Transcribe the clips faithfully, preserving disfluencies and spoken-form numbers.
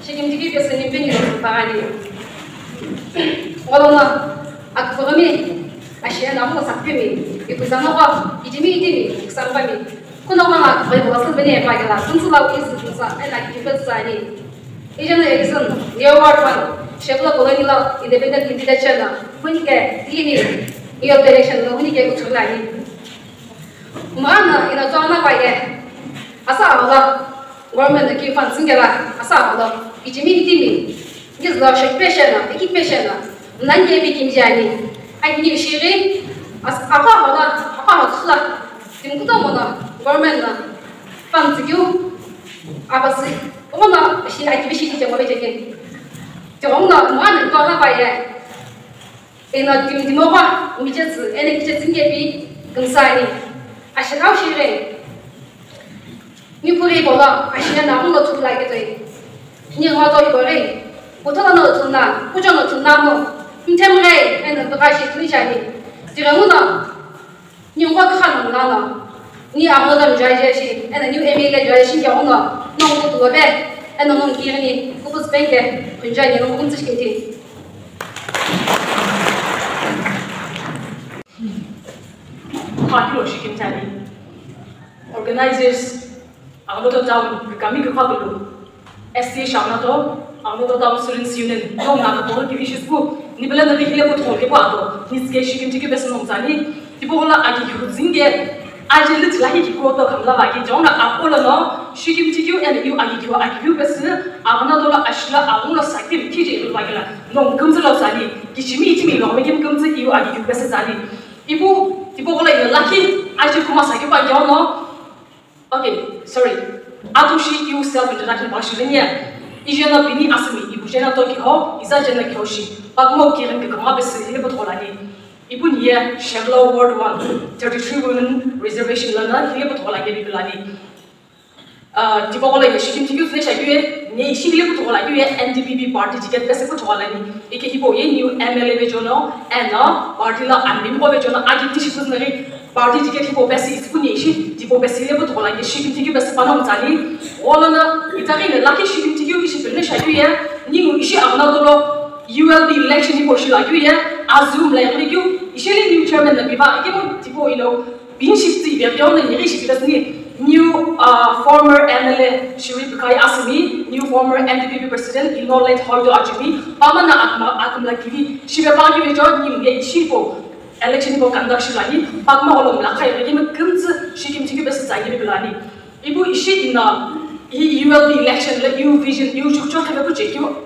Shikimthi keu pesü ni peni lo pagani. Olono aküvümi ashiye na mo sakpemi, ikuzano ko itimi itimi kusangpami. Kuno ma aküvü ko sü bene pa gela, kunsu la isu kunsa, ena ki pesani. Ijana Edison, Neo Ward One, Shevla Colonial Independent Candidate Channel, Munike, Dini, Neo Direction, Munike Uchulani. Mano ina tona paye. Asa awla. Government ki fund singela. Asa awla. Ichimi itimi. Ngizlo shek peshena, iki peshena. Nange bi kimjani. Ai ni shiri. As apa awla. Apa awla. Timkuto mona. Government na. Fund sikiu. Abasi. Ona shi ai bi shi ki jama be jeke. Jongna mano tona paye. Eno timtimoqo, michetsü, eno kichetsü ngepi, kümsani. Ashikau shire. Nipuri polo, ashina namu lo thukla ketoi. Ni ngoto ibore. Kutola no thunna, kujo no thunna mo. Mthemre, eno tukashi tuishani. Tiremuno. Ni ngo kha no ngano. Ni amo dam jai jai shi, eno ni M L A jai shi ya ngo. No ngo tu be, eno no kiri ni, ku bus bank ke, kun jai ni no kun tsi kinti. Khakilo shi kintani. Organizers, Aghunato Town, kami kukha kulu. S T Shangnato, Aghunato Town Students Union, no na ka tolo kivi shisku, ni bela na hile ko tolo ko ato, ni ske shikimthi keu pesü no tsani, tipau la agi hu zinge, aje lit lahi ki ko to kamla va ki jonga apo la no, shikimthi keu eno agi hu agi hu pesü, Aghunato la ashila aguno sakti kiji lu va kila, no kumza lo tsani, kichimi itimi lo me kim kumza yu agi hu pesü tsani. Ipu, tipau la yu lucky, aje kuma sakti pa keu no, Okay, sorry. Atushi iu self introduction pa shileni ya. Ijena pini asümi, ipu jena toki ho, iza jena kyoshi. Pakmo kirin ke kama besi hile butholani. Ipu niye Shevlo Ward One, thirty-three women reservation lana hile butholani bilani. Uh, tipau la ye shikimthi keu sile shakyu ye, ne ishi hile butholani ye, N D P P party ticket besi butholani. Ike hipau ye new M L A be jono, eno party la ambi mko be jono, agi tishi kuznari, Party ticket hipau pesü isikuni ishi, tipau pesü hile butholani shikimthi keu pesü pano mtsani. Olono, itaghi ino lucky shikimthi keu ishi pele shakyu ye, ningu ishi Aghunato lo U L B election hipau shilakyu ye, azum la yakli keu, ishi le new chairman na biba, ikemu tipau ino, bin shift ibe keu na yeri ishi pesü ni, new, uh, former M L A Shiri Bukai Asumi, new former N D P P president, ino late Hoido Ajumi, pamana akma, akmla kivi, shibe pa keu jo, ningu ye ishi hipau. Election hipau conduct shilani, pakma olo mla khai rege me kümtsü shikimthi keu pesü tsa yiri bilani. Ipu ishi ina, hi U L B election le, iu vision, iu chukcho khebe pu chekeu,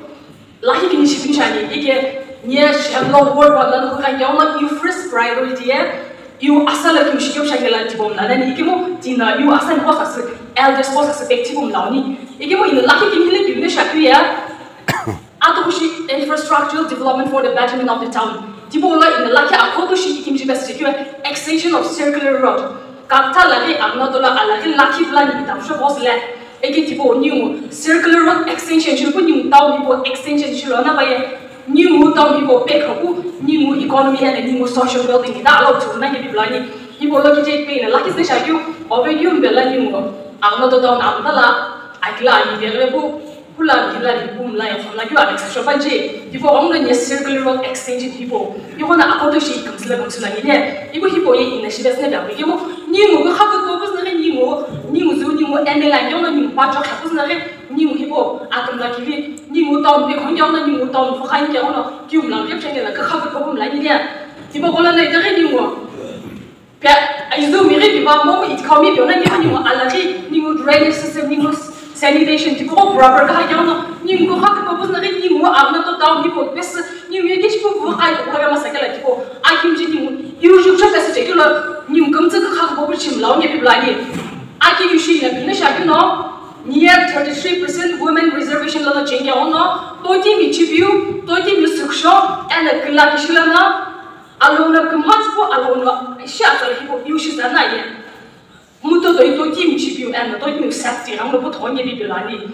lahi kini shipin shani, ike, nye Shevlo Ward One lana hukan keu la, iu first priority ye, iu asala keu shikeu shangela tipau mla nani, ikemu, tina, iu asala post asü, eldest post asü, pek tipau mla oni. Ikemu ina lahi kini hile keu ne shakyu ya, Atukushi infrastructural development for the betterment of the town. Tipau la ina lakhi akhoto shi ikimji best secure extension of circular road. Kakta laghi Aghunato la alaghi lakhi plan ni tamsho boss le. Eke tipau ningu circular road extension shi pu ningu town hipau extension shi lo na paye. Ningu town hipau pekhapu ningu economy and ningu social well-being na alo tu na ke bilani. Hipau lo kije pe ina lakhi se shakyu ove kyu bela ningu Aghunato town amta la akila ani degre pu. Kula kila ni pu mla ya khomla keu alex shopa je. Tipau ghongo nye circular road extension hipau. Ighona akhoto shi kümsüla kümsüla ngile. Ipu hipau ye ina shida sine da ikemu. Ningu kukha kupo pu sine ningu. Ningu zu ningu M L A keu no ningu pa chokha pu sine. Ningu hipau akümla kivi. Ningu town pe khon keu no ningu town pu khan keu no. Kiu mla keu chenge la kukha kupo pu mla ngile. Tipau kola na ita ningu. Pe, izu miri pipa momu itikomi piona ningu, ningu alaghi, ningu drainage system, ningu sanitation, tipo proper kaha kiono, ningu kha tipo buzna ghi, ningu Aghunato town hipau pesü, ningu ye kishi pu vu khai ko kama sakela tipo, akimji ningu, iu ju cho pesü chekilo, ningu kümtsü kha ko bu chim lao nge pibla ni. Aki yu shi na bine shakino, niye thirty-three percent women reservation lana chenge ono, toti mi chipiu, toti mi suksho, ena kila kishilana, Alono kümha tsüpu alono ishi atsala hipau iu shi zana ye. Muto toi totimi chipiu eno totimi safety rang lo puthonye bi pilani.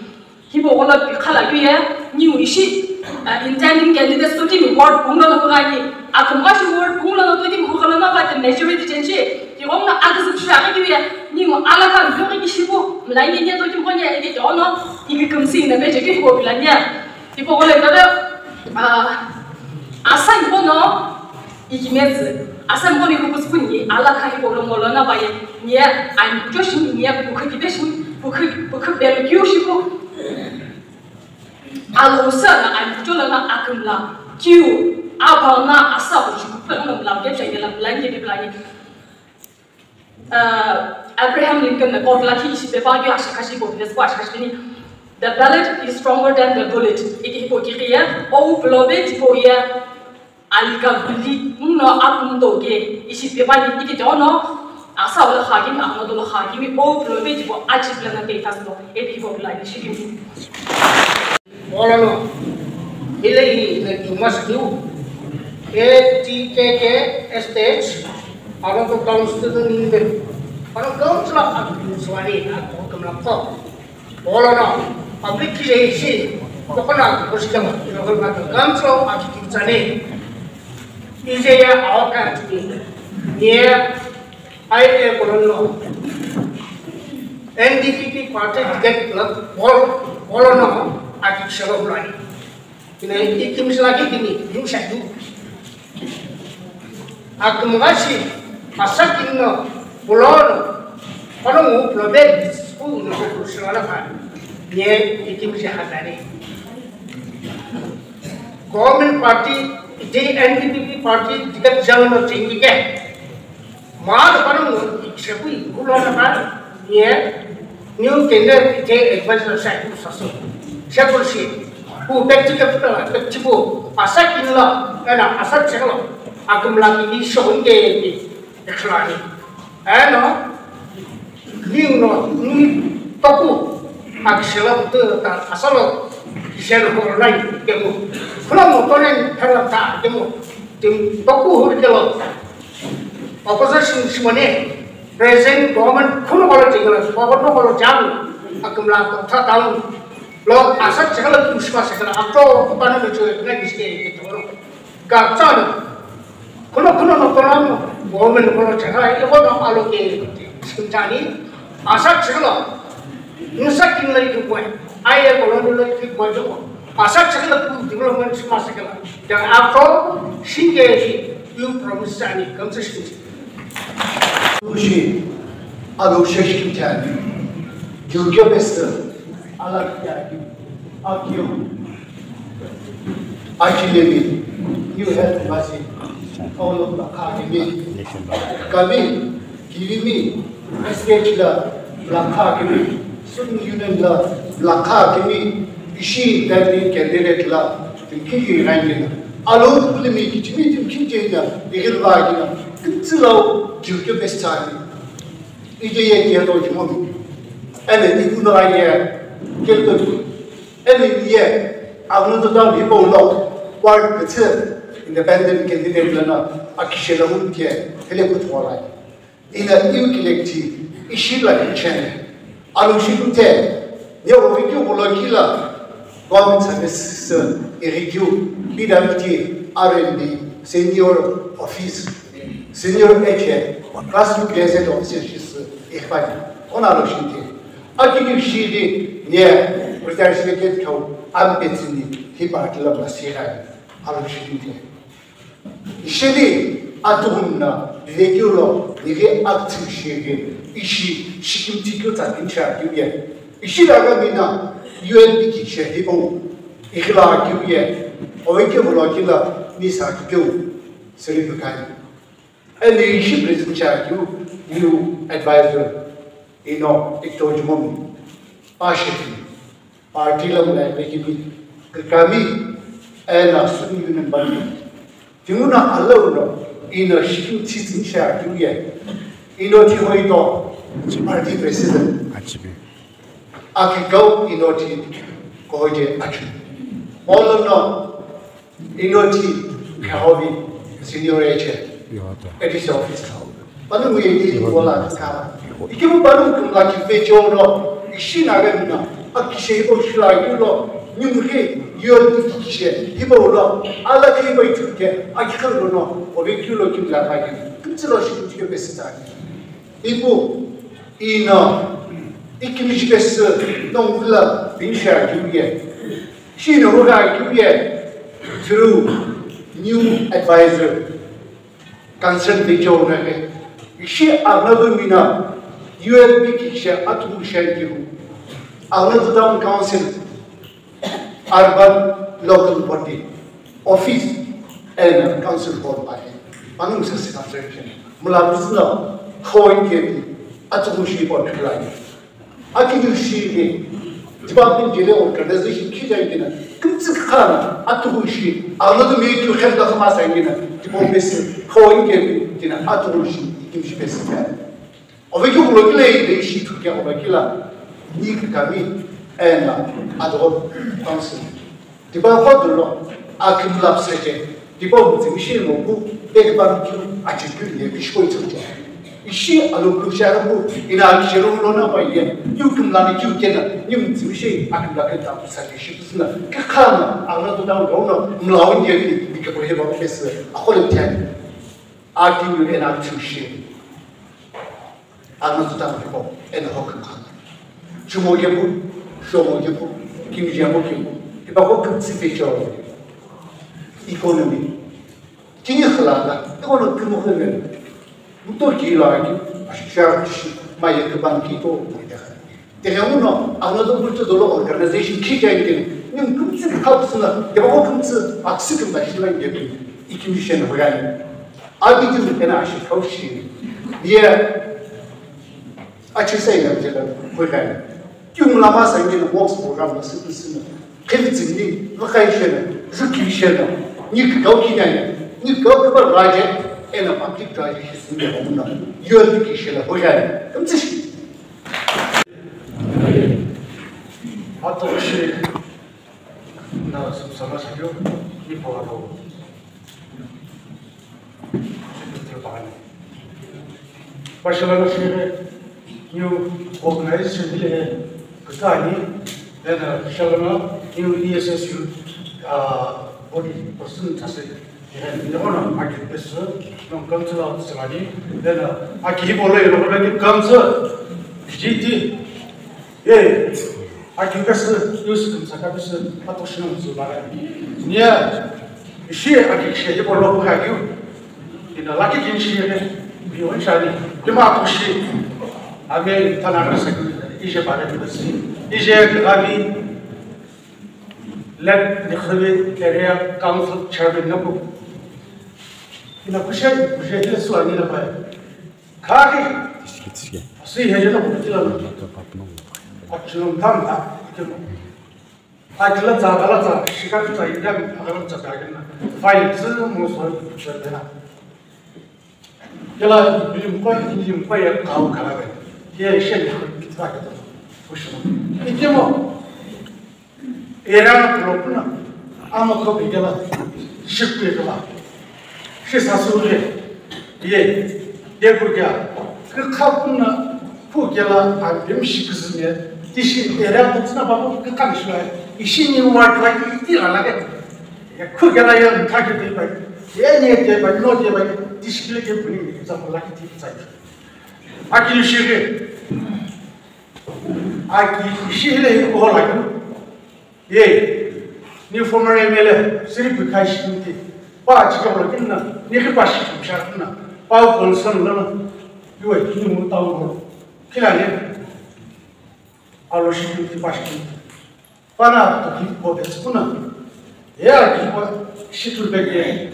Hipau gholo pikhala keu ye, ningu ishi, uh, intending candidates totimi ward punglo lo ghani. Akumgha shi ward punglo lo totimi gholo no pate majority change. Kighongno agüzü pishaghi keu ye, ningu Alakha mvighi kishipu, mlai nyenye to kimkonya edi tono, iki kumsi na peche ki ko bilanya. Ipo gole gole, ah, asa ipo no, iki mezi, asa ipo ni kukus puni, alakha ipo lo ngolo na baye, nye, ai kucho shi nye, bukha kibe shi, bukha, bukha belu kiu shipu. Alo usa na ai kucho na akumla, kiu, apa na asa ko shi kupe na mla ke chengela mla ke bilanya. Uh, Abraham Lincoln na quote lakhi ishi pepa keu ashakhashi ko, this ko ashakhashi ni, "The ballot is stronger than the bullet." Iki hipau kighiye, o blobe tipau ye, alika bili, no akum toge, ishi pepa ni iki tono, asa ola khagimi, akno dolo khagimi, o blobe tipau achi plan na peita silo, epi hipau kila ishi kimi. Olono, ile i le tumas tu, A T K K S T H, alo ko council tu ni be, alo council of agriculture swani, a ko kamla ko. Olono, public ki le si, ko kona ko si kama, ko kona council of agriculture ni. Ije ya awa ka ni, ye, I A Colony lo, N D P P party ticket lo, Col-, Colony lo, aki shelo bulani. Kine ikimsla ki kini, yung shadu. Akumgashi, asakin no, Colony lo, kono mu probe, ku no ku shelo na ka, ye ikimshi hatani. Government party, J N D P P party, ticket jalo no chingi ke. Mar panu iksepu ikulo na ka, ye, new candidate J advisor sa iku saso. Sekursi, ku pekti ke putala, pekti bu, asa kinla, ena asa cheklo, akumla ki shonge ni, ekhlani. Eno, Ningu no, ni toku, akisela kutu ta asalo, kisela ko nai kemu. Kuna mo tonen pela ta kemu. Tim toku huri kelo. Opposition simone, present government kuno kolo tigala, government kolo jamu, akumla ta taun. Lo asat chekala tu sima sekala, akto kupano mecho, nai kiske, kitoro. Gapchano, kuno kuno no kuno government kuno chaka, iko no alo ke sumchani, asa chiklo, nusa kinla ikikwe, aye kuno lo ikikwe joko, asa chiklo ku development sima sakala, dan after, shinge shi, you promise ani, concession. Kushi, alo shesh kinchani, jurgyo best, ala kya, akyo. Achilemi, you have mercy. All of the Kakimi, Kami, Kilimi, state la, la Kakimi, Student Union la, la Kakimi, ishi that candidate la, Kiki Rangin. Alo Kulimi, Kichimi, Kichina, Igilvagina, Kitsilao, Juke Bestani. Ije ye kiyato jimomi. Ene, Ikuna ye, Kelto, Eno ye, aghuno town hipau lo, ward küthü independent candidate lono akishelo humi ke, hele kuthugholo. Ina iu kilekthi, ishi la kichene. Anu shikuthe, ye ovekeu ghulo kila, government services, irikeu, P W D, R and D, senior office, senior H A, class two gazette officer shis, ikhpani. Ona lo shinte. Akini shidi, nye, retire shikethe kau, ampetsini, hi party lo masirai, alo shidi. Ishidi, atuhumna, vekeulo, nighi aktsü shidi, ishi, shikimthi keu tsa pincha keu ye. Ishidi agamina, U N P ki she hibo, ikhila keu ye, ovekeu lo kila, misa keu, seri kukani. Eno ishi present shiakeu, new advisor, ino, Victor Jumomi, Pashepi, party lo mlai pekimi, kükami, eno Student Union bani. Tinguna alaulo, ino shikimthi tsüni shiakeu ye, ino tihoito, party president. Achipi. Akikau ino ti, kohoje achu. Olono, Inoti Khahovi, senior H A, A D C office. Panu mu yedi wala kha. Ikimu panu kumla ki pecho no, ishi na re na, akishe o shila yulo, nyumhe, yol kishe, ibo lo, ala ki ibo ituke, akikha lo no, o be kyulo kimla ka ki. Kimtsilo shi kutike pesita. Ibu, Ino ikimishi pesü nongula binsha kiuye. Shino hura kiuye through new advisor concern pecho nake. Ishi arnadu mina U L B ki she atu shan kiu. Arnadu Town Council Urban Local Body Office and Council Board ahe. Panung sesi conservation. Mula bizna khoi ke atu shi pa khilai. Aki shi ke department jele organization ki jai kina. Kimtsi khana atu shi. Arnadu mi ki khen da ma sai kina. Tipo besi khoi ke kina atu shi kimshi besi. Oveki ulokile ishi tukia ovekila ni kami ena adoro council. Tipa kodulo akimlap seje. Tipa umtsi mishi moku ekipam kiu achikili ye bishko itsuja. Ishi aloku sharabu ina akishiru lona pa ye. Yu kimlani kiu kena ni umtsi mishi akimlap keta saje shi kusina. Kakana ala tu dawo no mlawo ye ni bikapre ba kesi akole tiani. Aki yu ena chu shi. Ana tuta mo ko ena ho kan kan. Chumo ke bu, shomo ke bu, kimje mo ke bu. Ipa ko kimtsi pecho. Economy. Kini khala na, iko no kimo kene. Muto ki la ki, ashar shi, ma ye ke ban ki to, mo de. Tege uno, ano do bulto dolo organization ki ke ke. Nim kumtsi kapsula, de ba kumtsi aksi kum da shila nge. Ikimi shen hoyan. Abi tu ke na shi kaushi. Ye. Achi sai na je da hoyan. Kiu lama sa nge works program na situ sina. Kevitsi ni, vakai shena, zuki shena. Ni kau ki na. Ni kau ke ba raje, ena public raje shi sinde hoyan. Yo ki shela hoyan. Kumtsi shi. Atoshi na sumsama shakyo ni pawalo. Pashalana shire new organization hile kutani, then shalana new E S S U, uh, body person tase. Then you know, I get this, no council out somebody. Then I keep all the council. G T. Ye, aki kasi, yusu kumsa ka kasi, ato shino musu bara. Nia, ishi aki kishe ye bolo ka yu. Ina laki kin shi ye, bi on shani. Kima ato shi. Ame tana ka sa ku, ije bare ku si. Ije kami, let the Khali area council chairman na ku. Ina kushe, kushe ile suani na bai. Khaghi. Tishiki, tishiki. Asi heje na kutila na. Achilum tam ta, ikemo. Achila tsa, ala tsa, shika tsa, ida, ala tsa, ta, na. File tsu mo so, tsa, na. Kela, bilim kwa, bilim kwa ya kau kala be. Ye, she, ya, kitwa, kitwa. Kushimo. Ikemo. Era na pulopuna, ama ko bigela, shikpegela, shisasu ye, ye, ye kurya, ke khapuna, kugela, a bim shikizme, tishi era kutsina babu, ke kanishwa, ishi ni ward la, iti la la ke, ye kugela ye, kage de ba, ye ne de ba, no de ba, tishi ke buni, za la ke ti sa. Aki shige. Aki ishi hile hi kuhola yu. Ye, ni former M L A, siri bikha shi kinti. Pa chika hola kinna, ni ki pa shi kumsha kinna. Pa u concern lana. Yuwe, ni mu tau hola. Kila ni. Alo shi kinti pa shi kinti. Pana to ki ko bes kuna. Ya ki ko shi tu be ke.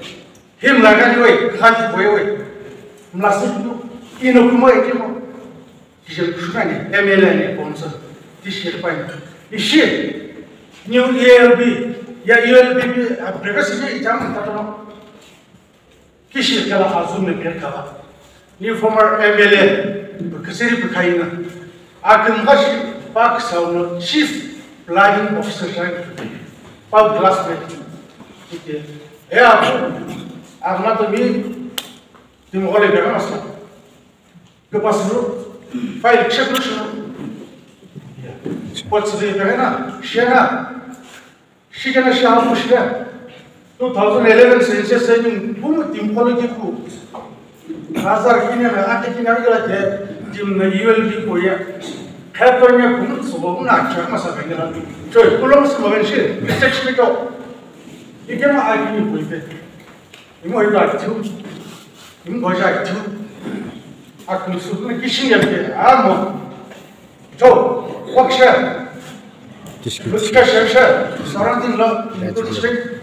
Him la ga ni we, kha ki ko we. Mla su tu. Ino kuma e kimo. Tishel kushukani, M L A ni sponsor, tishel pani. Ishi, new E L B, ya E L B B, a, breakfast ni itam tatono. Kishi kala azum ne ber kala. Ni former M L A, kasiri bikaina. Akin gashi, Pak Sauno, Chief Planning Officer shai. Pak classmate. Ike. E abu, agna to mi, tim gole berasla. Kapasuru, file check lo shino. What's the pegana? Shena. Shikena shamu shina. Two thousand eleven census seven, bumu tim kolo kiku. Hazar kine na ate kine na gala te. Team na U L D ko ye. Khato nya kum so bo na cha ma sa ga na. Choi, kulo so ma ga shi. Mistake shi to. Ikema a ki ni ko ipe. Imo ita chu. Imo ja chu. A kum su na ki shin ya ke. A mo. Cho, waksha. Tishki. Luchka shasha. Surrounding lo. Tishki.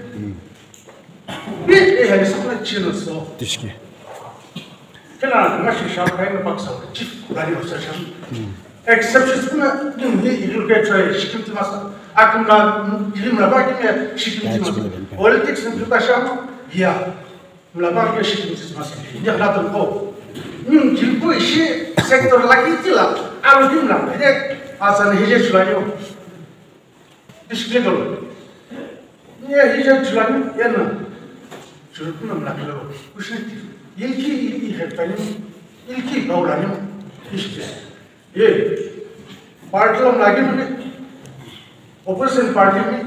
Bi e hani sakna chino so. Tishki. Kena ma shi sha kai na baksa chief gari baksa sham. Exceptions kuna din hi ilu ke choi shikim ti masa. Akum na ilim na ba kim ya shikim ti masa. Politics na tuta sham. Ya. Mla ba ke shikim ti masa. Ya na to ko. Nim jilpo ishi sector la ki ti la. Alu dim la. Ide asan hije chulayo. Disclaimer. Ye hija chulani yena. Chulukuna mlakilo. Kushiti. Ilki ilki hetani. Ilki baulani. Ishte. Ye. Party lo mlagi mune. Opposition party ni.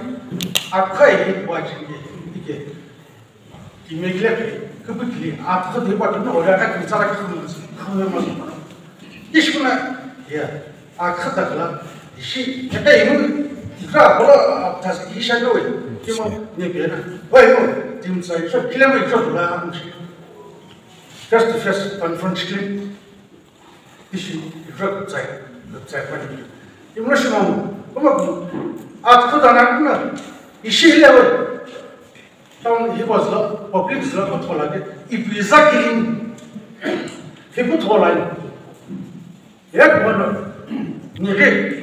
Akha ilki wajinge. Ike. Kimegile kipikili, atkhu de pa tuna ora ka kisa la kikhu, kikhu mas. Ishkuna, ya, atkhu takla, ishi, kete imu, ikra, kola, tas, isha no, kimo, ne bena. Wai mo, tim sa, isho, kile mo, isho, la, amushi. Face to face, confront, kile. Ishi, ikra, kutsai, kutsai, pani. Imno shimo, kuma, atkhu dana, kuna, ishi, ile, wai. Town hi was lo, public zlo ko thola ke, ipi za killing. Hi ko thola ni. Ye ko no. Ni ke.